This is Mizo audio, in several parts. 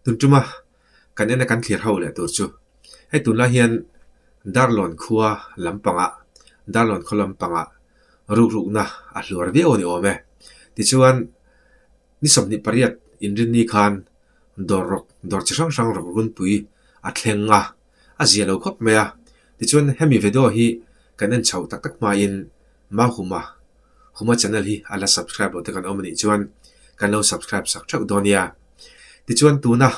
Tun tuma kan en a kan thlir ho leh tur chu hei tunlai hian Darlawn khua lampangah Darlawn khaw lampangah rukrukna a hluar viau a ni awm e. Tichuan ni 28 inrinni khan dawr rawk dawr chi hrang hrang rawk runpui a thleng a, a zia lo khawp mai a. Tichuan hemi video hi kan en chhoh tak tak hmain Mahuma Huma channel hi a la subscribe lo te kan awm a nih chuan kan lo subscribe sak theuh dawn nia. Tichuan tuna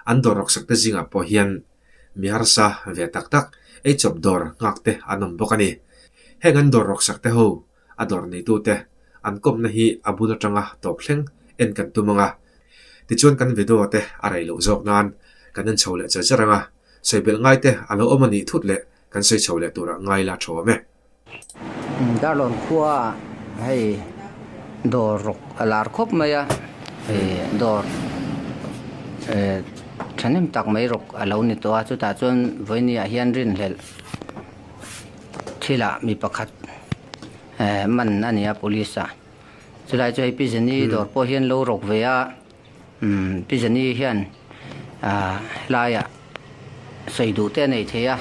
an dawr rawk sak te zingah pawh hian mi harsa ve tak tak ei chawp dawr nghak te an awm bawk a ni. Heng an dawr rawk sak te ho a dawr neitu te an kawmna hi a bul atanga tawp thleng en kan tum ang a. Tichuan kan video te a rei loh zawk nan kan en chho leh char char ang a, sawi belh ngai te a lo awm a nih thut leh kan sawi chho leh turah ngai la tho awm e. Darlawn khua hei dawr rawk a lar khawp mai a, dawr thahnem tak mai rawk a lo ni tawh a, chutah chuan vawiini ah hian rinhlelh thilah mi pakhat man a ni a police ah chulai chu hei pi Jenny dawr pawh hian lo rawk ve a. Pi Jenny hian helaiah sawi duh te a nei thei a,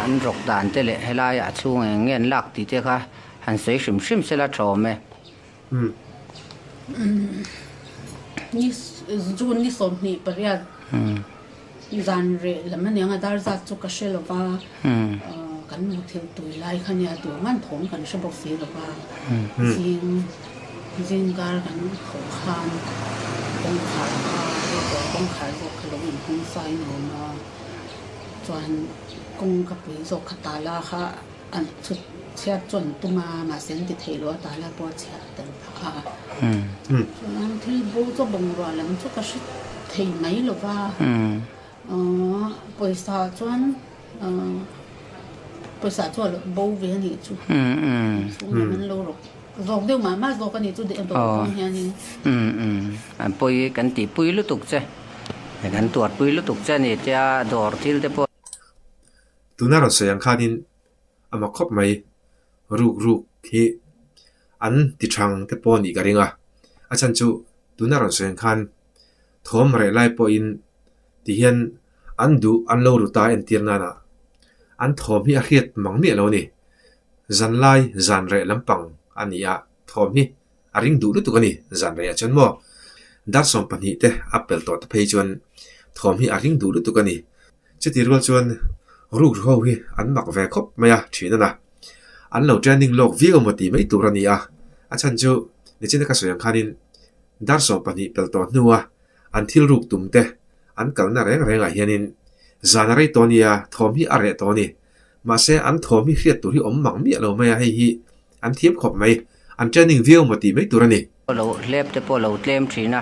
an rawk dan te leh helaiah a chhung eng nge an lak tih te kha han sawi hrim hrim se la tha awm e. Ni June ni 28 zan reh lam aniang a dar zat chu ka hre lo va, kan muthilh tui lai kha nia duh ngan thawm kan hre bawk si lo va, zing zingkar kan thawh khan kawngkhar kha kawngkhar zawk kha lo inhawng sain a awm a, chuan kawngka pui zawk kha tala kha an chhut chhiat chu an tum a, mahse an ti theih loh a tala pawh a chhiat tel phah a, chuan thil bo chu bungrua lam chu ka hre thei mai lo va, pawisa chuan pawisa chu a lo bo ve a nih chu, chhung lam an lo rawk zawk deuh mah mah zawk a nih chu dawr kawng hianin. An pawi kan tihpui lutuk che, kan tuarpui lutuk che a ni tia dawr thil te pawh. Tuna rawn sawi ang khanin a mak khawp mai. Ruk ruk hi an ti thang te pawh nih ka ring a. A chhan chu tuna rawn sawi ang khan thawm reh lai pawhin ti hian an duh an lo ru ta entir nana an thawm hi a hriat mang miah lo a ni. Zan lai zan reh lampang a ni a, thawm hi a ring duh lutuk a ni zan rehah chuan maw dar 12 te a pel tawh te phei chuan thawm hi a ring duh lutuk a ni. Chuti rual chuan rukru ho hi an mak ve khawp mai a, thin a na. An lo training lawk viau emaw tih mai tur a ni a, a chhan chu nichina ka sawi ang khanin dar 12 pel tawh hnua an thil ruk tum te an kalna reng rengah hianin zan a rei tawh nia, thawm hi a reh tawh a ni. Mahse an thawm hi hriat tur hi awm mang miah lo mai a, hei hi an thiam khawp mai, an training viau emaw tih mai tur a ni. Lo hlep te pawh lo tlem thin a,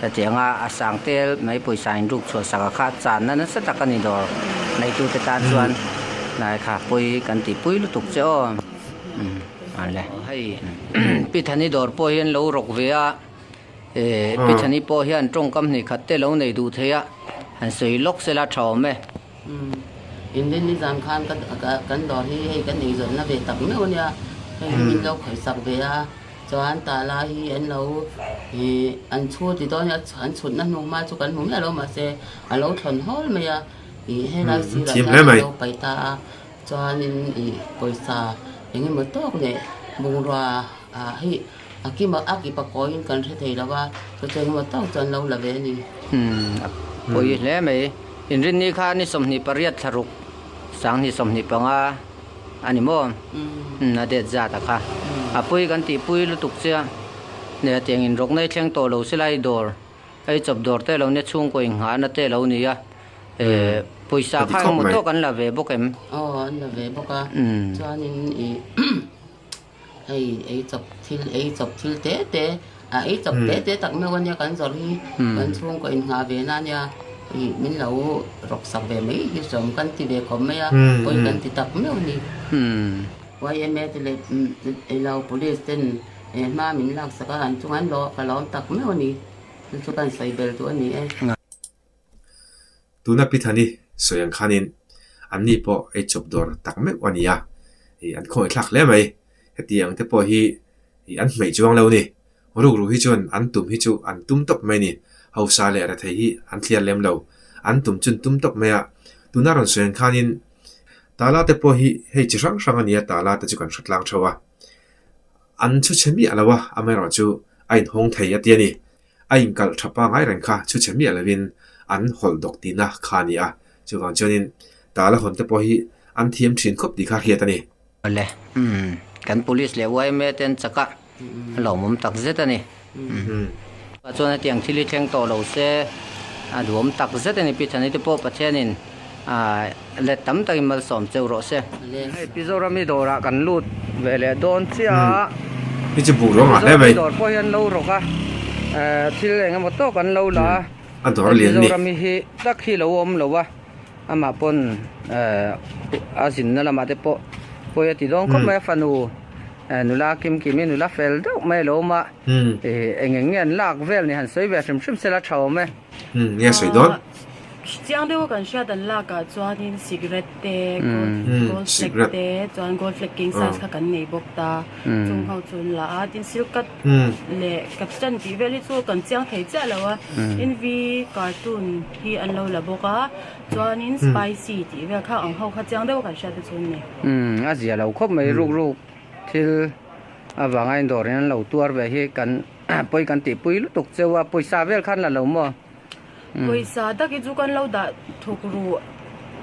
hetianga a sang tel mai pawisa in ruk chhuah sak a kha channa nasa tak a ni dawr neitute tan chuan hnai kha pawi kan tih pui lutuk che aw. Awle hei Pi Thani dawr pawh hian lo rawk ve a, Pi Thani pawh hian tawngkam hnih khat te lo nei duh thei a, han sawi lawk sela tha awm e. Inrin ni zan khan kan dawr hi hei kan eizawnna ve tak meuh a nia, hei hi min lo khawihsak ve a, chuan tah lai hi an lo ih an chhu ti dawn a, an chhutna hnu hma chu kan hmu miah lo mahse a lo thlawn hawl mai a, ih helai sirah hian an lo paih ta a, chuanin ih pawisa eng emaw tawk leh bungrua ah hei a kima a kipa kawiin kan hre thei lo va, chu chu eng emaw tawk chu an lo la ve a ni. A pawi hle mai. Inrinni kha ni 28 thla ruk 2025 a ni maw? A det zat a kha. A pui kan tih pui lutuk che a, neh tiang inrawk nei thleng tawh lo silai dawr, ei chawp dawr te lo nia chhungkaw inghahna te lo ni a, pawisa kha engmaw tawk an la ve bawk em? Aw an la ve bawk a, chuanin ih Hei ei chawp thil ei chawp thil te te a ei chawp te te tak meuh ania kan zawrh hi kan chhungkaw inngah ve na ania ih min lo rawk sak ve mai hi sawm kan ti ve khawp mai a pawi kan ti tak meuh a ni. YMA te leh ilo police ten hma min lak sak a an chunga an lo ka lawm tak meuh a ni chu chu kan sawi bel duh a ni e. Tuna Pi Thani sawi ang khanin anni pawh ei chawp dawr tak meuh a ni a, ih an khawngaih thlak hle mai. Heti ang te pawh hi ih an hmeih chuang lo a ni. Rukru hi chuan an tum hi chu an tum tawp mai a ni. Hausa leh rethei hi an thliar lem lo. An tum chun tum tawp mai a. Tuna rawn sawi ang khanin tala te pawh hi hei chi hrang hrang a nia, tala te chu kan hre tlang theuh a. An chhu chhe miah lo a, amaherawhchu a inhawng thei a ti a ni. A inkalh tha pangai reng kha chhu chhe miah lovin an hawlh dawk tihna kha a ni a, chuvang chuanin tala hawn te pawh hi an thiam thin khawp tih kha hriat a ni. Awle, umm, kan police leh yma te an chak a, a lawmawm tak zet a ni. Chuan hetiang thil hi thleng tawh lo se a duhawm tak zet a ni. Pi Thani te pawh Pathianin let tam takin malsawm cheu rawh se. Hei Pi Zorami dawrah kan lut ve leh dawn chiah a. Hei chu buh ruang ah hle mai. Pi Zorami dawr pawh hi an lo rawk a, thil eng emaw tawk an lo la a. A dawr lian ni. Pi Zorami hi tak hi lo awm lo a, amah pawn a zinna lamah te pawh pawi a ti dawn khawp mai a, fanu nula kim kim hi nula fel deuh mai a lo awm a, eng eng nge an lak vel ni han sawi ve hrim hrim se la tha awm e. Nge sawi dawn? Chiang deuha kan hriat an lakah chuanin cigarette te, gold flake te, chuan gold flake king size kha kan nei bawk ta. Chung ho chu an la a, tin silk cut leh capstan tih vel hi chu kan chiang thei chiah lo a. Tin V cartoon hi an lo la bawk a, chuanin spicy tih vel kha ang ho kha chiang deuha kan hriat te chu an ni. A zia lo khawp mai ruk ruk thil avanga indawrin an lo tuar ve hi kan pawi kan tihpui lutuk cheu a, pawisa vel khan la lo maw? Pawisa tak hi chu kan lo dah thawk ru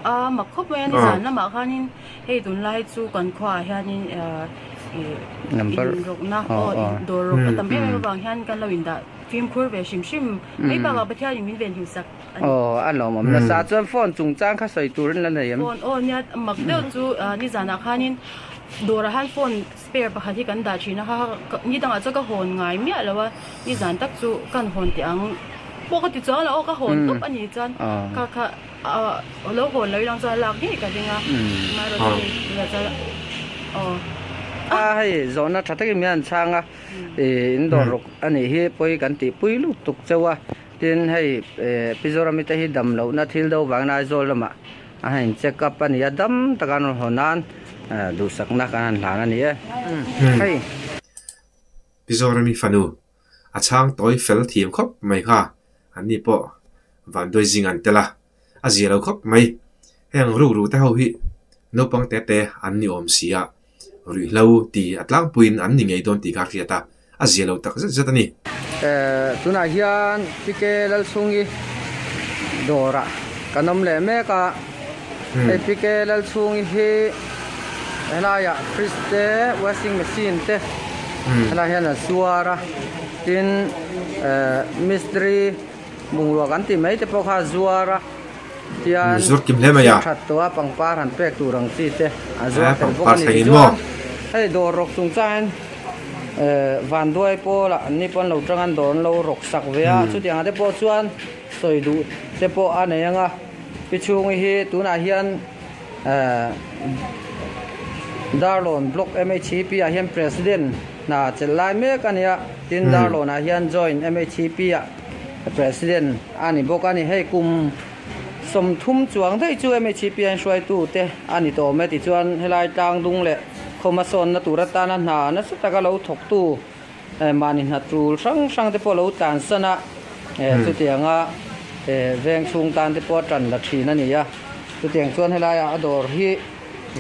a mak khawp mai a ni zan lamah khanin hei tunlai chu kan khuaah hianin ih inrawkna aw dawr rawk a tam em em avang hian kan lo indah fimkhur ve hrim hrim mai bakah Pathianin min venhim sak a ni. Aw a lawmawm nasa chuan phone chungchang kha sawi turin la nei em? Phone aw nia mak deuh chu nizanah khanin dawrah khan phone spare pakhat hi kan dah thin a kha ni dangah chuan ka hawn ngai miah lo a ni zan tak chu kan hawn teh ang pawh ka ti chuang lo aw ka hawn tawp a ni chuan kha kha a lo hawn lo ilang chuan lak ngei ka ring a amaherawhchu hei aw. A hei zawhna tha takin min han chhang a ih in dawr ruk a nih hi pawi kan tih pui lutuk tuk cheu a tin hei Pi Zorami te hi dam lohna thil do vangin Aizawl lamah A han in check up a ni a, dam taka an rawn haw nan duhsakna kan han hlan a ni e. Hei. Pi Zorami fanu, a chhang tawi fel thiam khawp mai kha, an ni pawh vanduai zing an tel a, a zia lo khawp mai. Heng rukru te ho hi naupang te te an ni awm si a, ruihhlo ti a tlangpuiin an ni ngei dawn tih kha a hriat a, a zia lo tak zet zet a ni. Tunah hian PK Lalchhungi dawrah kan awm leh mek a, hei PK Lalchhungi hi helaiah fridge te washing machine te helaiah hian a zuar a, tin mistri bungrua kan tih mai te pawh kha a zuar a. Tian Zur kim hle mai a. That tawh a pangpar han pek tur ang chi te a zuar Eh, tel bawk pangpar a ni thleng in tichuan maw? Hei dawr rawk chung changin eh vanduai pawlah an ni pawn lo tang an dawr an lo rawk sak ve a chutiang ah te pawh chuan sawi duh te pawh a nei ang a pi chhungi hi tunah hian eh Darlawn Block MHEP ah hian President hna chelh lai mek a ni a tin Darlawn ah hian Joint MHEP ah President a ni bawk a ni. Hei kum 30 chuang daih chu MHP an hruaitu te a ni tawh awm e. Tichuan helai tlang dung leh khawma sawnna tur atana hna nasa taka lo thawktu mahni hna tul hrang hrang te pawh lo tlansan a, chutianga veng chhung tan te pawh a tan la thin a ni a. Chutiang chuan helaiah a dawr hi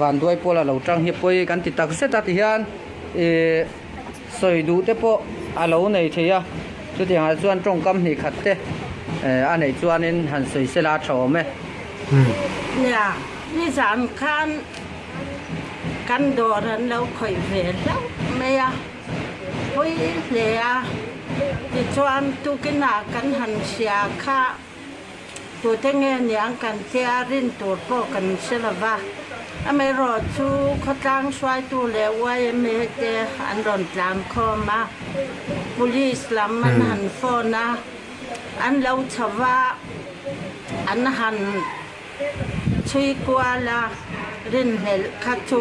vanduai pawla lo tang hi pawi kan ti tak zet a tihian ih. Sawi duh te pawh a lo nei thei a, chutiangah chuan tawngkam hnih khat te a neih chuanin han sawi sela a tha awm e. Nia, nizan khan kan dawr an lo khawih ve hlauh mai a, pawi hle a, tichuan tukinah kan han hria kha Tute nge niang kan tia rin tur pawh kan hre lo va, amaherawh chu khawtlang hruaitu leh yma te an rawn tlan khawm a, Police lam an han phone a, an lo chho va, an han chhui kual a, rinhlelh kha chu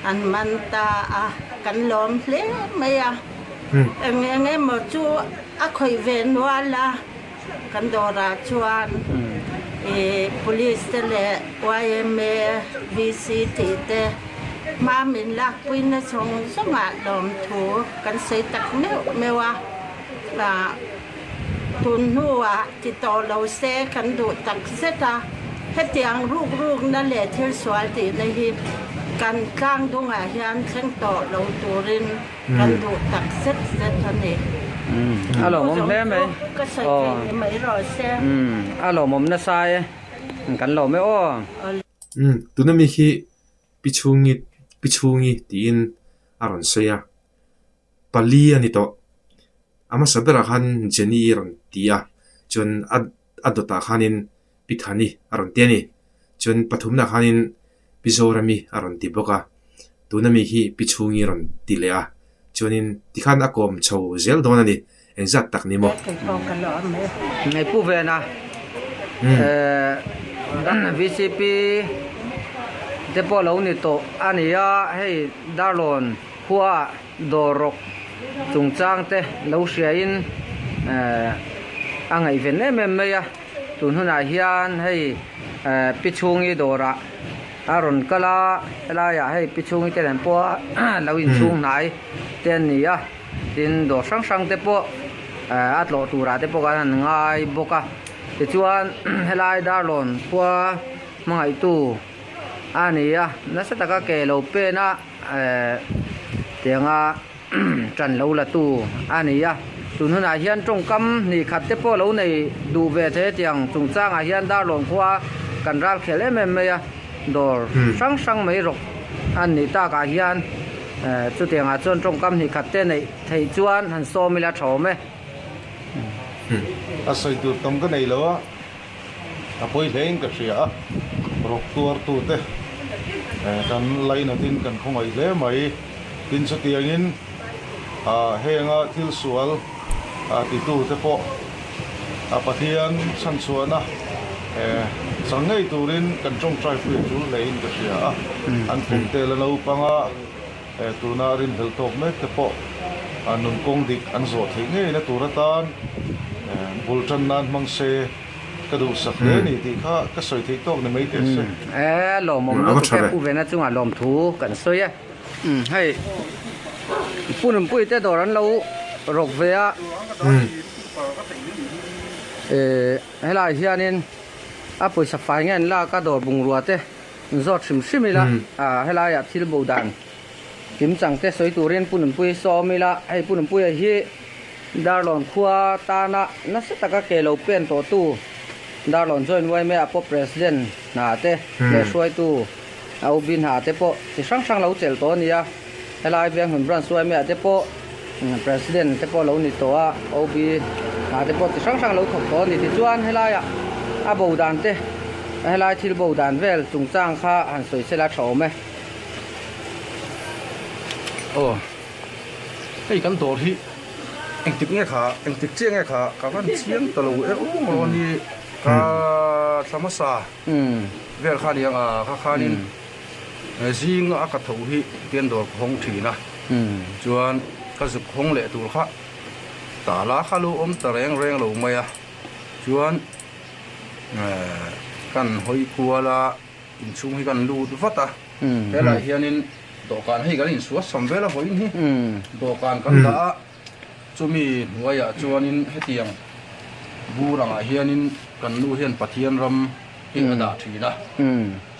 an man ta a, kan lawm hle mai a, eng eng emaw chu a khawih ve nual a. Kan dawrah chuan ih Police te leh yma, VC tih te hma min lakpuina zawng zawngah lawmthu kan sawi tak meuh meuh a. Ah Tun hnuah ti tawh lo se kan duh tak zet a, hetiang ruk rukna leh thil sual tihna hi kan tlang dungah hian thleng tawh lo turin kan duh tak zet zet a ni. A lawmawm hle mai. Ka sawi theih ni mai rawh se. A lawmawm nasa e, kan lawm e aw. Tuna mi khi Pi Chhungi Pi Chhungi tiin a rawn sawi a, pali a ni tawh. A hmasa berah khan Jenny a rawn ti a, chuan a a dawtah khanin Pi Thani a rawn ti a ni. Chuan pathumnah khanin Pi Zorami a rawn ti bawk a, tuna mi hi Pi Chhungi a rawn ti leh a, chuanin tikhan a kawm chho zel dawn a ni. Engzat tak ni maw? Hei Pu Vena VCP te pawh lo ni tawh a ni a, hei Darlawn khua ah dawr rawk chungchang te lo hriain a ngaihven em em mai a, tun hunah hian hei Pi Chhungi dawrah a rawn kal a, helaiah hei Pi Chhungi te nen pawh lo inchhung hnai te an ni a. Tin, dawr hrang hrang te pawh a tlawh turah te pawh kan han ngai bawk a. Tichuan, helai Darlawn khua hmangaihtu a ni a, nasa taka ke lo pen a tianga tan lo la tu a ni a. Tun hunah hian tawngkam hnih khat te pawh lo nei duh ve thei a tiang chungchangah hian Darlawn khua kan ral khel em em mai a, dawr hrang hrang mai rawk a nih takah hian. Chutiangah chuan tawngkam hnih khat te neih theih chuan han sawm ila tha awm e. A sawi tur tam ka nei lo a, a pawi hle in ka hria a, rawk tuar tu te kan lainat in kan khawngaih hle mai. Tin chutiangin henga thil sual ti tu te pawh Pathian chhanchhuahna chang ngei turin kan tawngtai pui a tul hle in ka hria a, an kum te la naupang a, tuna rinhlelh tawk mek te pawh nun kawng dik an zawh theih ngei na tur atan bul tan nan hmang se ka duhsak hle a ni tih kha ka sawi theih tawk ni mai teh se. E lawmawm lutuk e Pu Vena chungah lawmthu kan sawi e. Hei Pu Nunpuii te dawr an lo rawk ve a. Helai hianin a pawisa fai nge an lak a dawr bungrua te an zawt hrim hrim ila helaiah thil bo dan kim chang te sawi turin Pu Nunpuii sawm ila hei Pu Nunpuia hi Darlawn khua tana nasa taka ke lo pen tawh tu Darlawn Joint yma ah pawh President hna te leh hruaitu a ubi hna te pawh chi hrang hrang lo chelh tawh a ni a. Helai Venghmun Branch yma ah te pawh President te pawh lo ni tawh a, OB hna te pawh chi hrang hrang lo thawk tawh a ni. Tichuan helaiah a bo dan te, helai thil bo dan vel chungchang kha han sawi sela tha awm e. Aw, hei kan dawr hi engtik nge kha, engtik chiah nge kha ka van chiang ta lo e aw maw ni ka thla hmasa vel kha aniang a kha khanin. Zing a ka tho hi tian dawr ka hawng thin a, chuan ka zuk hawng leh tur kha tala kha lo awm ta reng reng lo mai a, chuan kan hawi kual a, inchhung hi kan lut vat a, helaiah hianin dawhkan hei kan insual sam vel a vawiin hi dawhkan kan dah a, chumi hnuaiah chuanin hetiang bur angah hianin kan nu hian Pathian ram hi a dah thin a,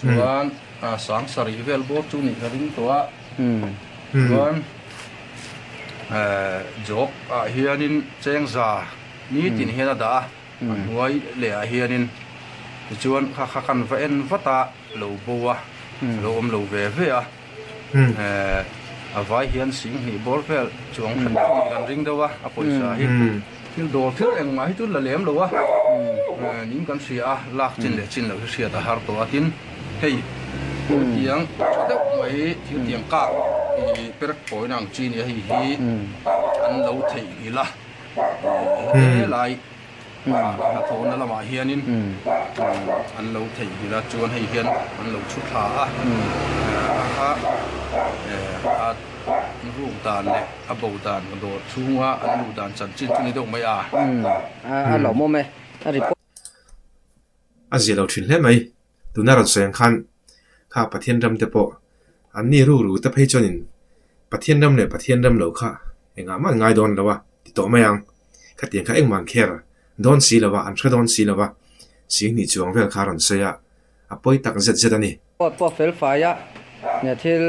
chuan sang sarih vel bawr chu nih ka ring tawh a, chuan jawk ah hianin chengza nitin hian a dah a, a hnuai leh ah hianin tichuan kha kha kan va en vat a lo bo a, a lo awm lo ve ve a, a vai hian sing hnih bawr vel chuang that chu nih kan ring deuh a, a pawisa hi. Thil dawr thil engmah hi chu la lem lo a, ning kan hria a, lak chin leh chin loh hi hriat a har tawh a, tin hei thil tiang tha deuh mai thil tiang kak ih perek pawina ang chi nia hei hi an lo theihnghilh a, helai hnathawhna lamah hianin an lo theihnghilh a, chuan hei hian an lo chhu thla a, a a. Ruk dan leh a bo dan dawr chhunga an luh dan chanchin chu ni deuh mai a. A lawmawm e. A report. A zia lo thin hle mai. Tuna rawn sawi ang khan kha Pathian ram te pawh an ni ru ru te phei chuanin Pathian ram leh Pathian ram lo kha engah mah an ngai dawn lo a ti tawh mai ang. Khatiang kha engmah an kher. dawn si lo va, an hre dawn si lo va, 20 chuang vel kha a rawn sawi a, a pawi tak zet zet a ni. Court pawh fel fai a, nia thil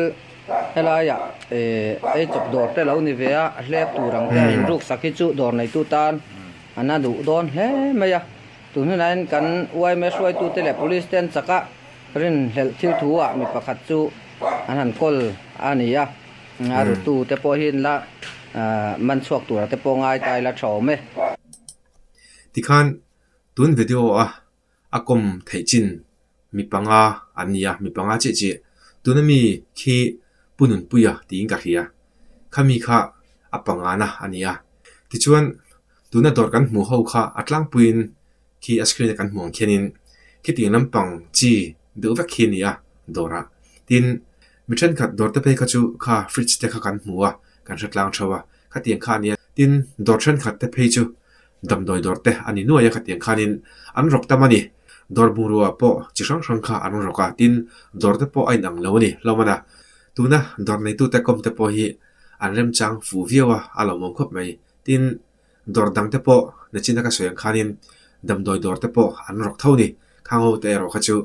helaiah ei chawp dawr te lo ni ve a, a hlep tur ang te a inruk sak hi chu dawr neitu tan an a duh dawn hle mai a. Tun hunah hian kan yma hruaitute leh police te an chak a, rinhlelh thil thu ah mi pakhat chu an han kawl a ni a, a rutu te pawh hi an la man chhuak tura te pawh ngai ta ila tha awm e. Tikhan tun video a a kawm theih chin mi panga an ni a, mi panga chiah chiah. Tuna mi khi Pu Nunpuia tiin ka hria. Khami kha a pangana a ni a. Tichuan, tuna dawr kan hmuh ho kha a tlangpuiin khi a screen a kan hmuh ang khianin khitiang lampang chi deuh vek khi a ni a dawrah. Tin, mi thenkhat dawr te phei kha chu kha fridge te kha kan hmu a, kan hre tlang theuh a, khatiang kha a ni a. Tin, dawr thenkhat te phei chu Damdawi dawr te a ni nuai a khatiang khanin an rawk tam a ni. Dawr bungrua pawh chi hrang hrang kha an rawk a, tin dawr te pawh a inang lo a ni hlawm a na. Tuna dawr neitute kawm te pawh hi an remchang fuh viau a, a lawmawm khawp mai. Tin, dawr dang te pawh nachina ka sawi ang khanin damdawi dawr te pawh an rawk tho a ni. Khang ho te erawh kha chu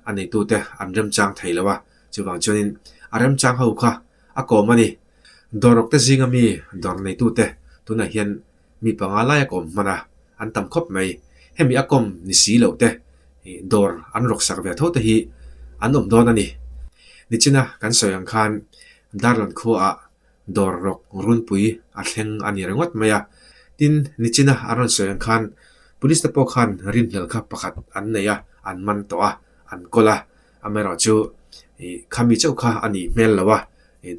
a neitute an remchang thei lo a, chuvang chuanin a remchang ho kha a kawm a ni. Dawr rawk te zinga mi dawr neitute tunah hian Mi panga lai a kawm hman a, an tam khawp mai. Hemi a kawm ni si loh te, dawr an rawk sak ve tho te hi an awm dawn a ni. Nichina kan sawi ang khan Darlawn khuaah dawr rawk runpui a thleng a ni ringawt mai a. Tin, nichina an rawn sawi ang khan Police te pawh khan rinhlel kha pakhat an nei a, an man tawh a, an kawl a. Amaherawhchu khami chauh kha a nih hmel lo a,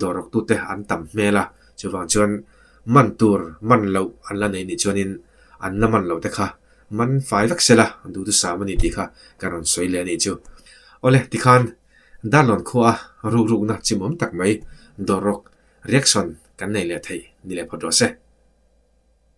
dawr rawktute an tam hmel a, chuvang chuan man tur man loh an la nei nih chuanin an la man loh te kha man fai vek sela duhthusam a ni tih kha ka rawn sawi leh a nih chu. Awle tikhan Darlawn khua a rukrukna chimawm tak mai dawr rawk reaction kan nei leh theih ni leh phawt rawh se.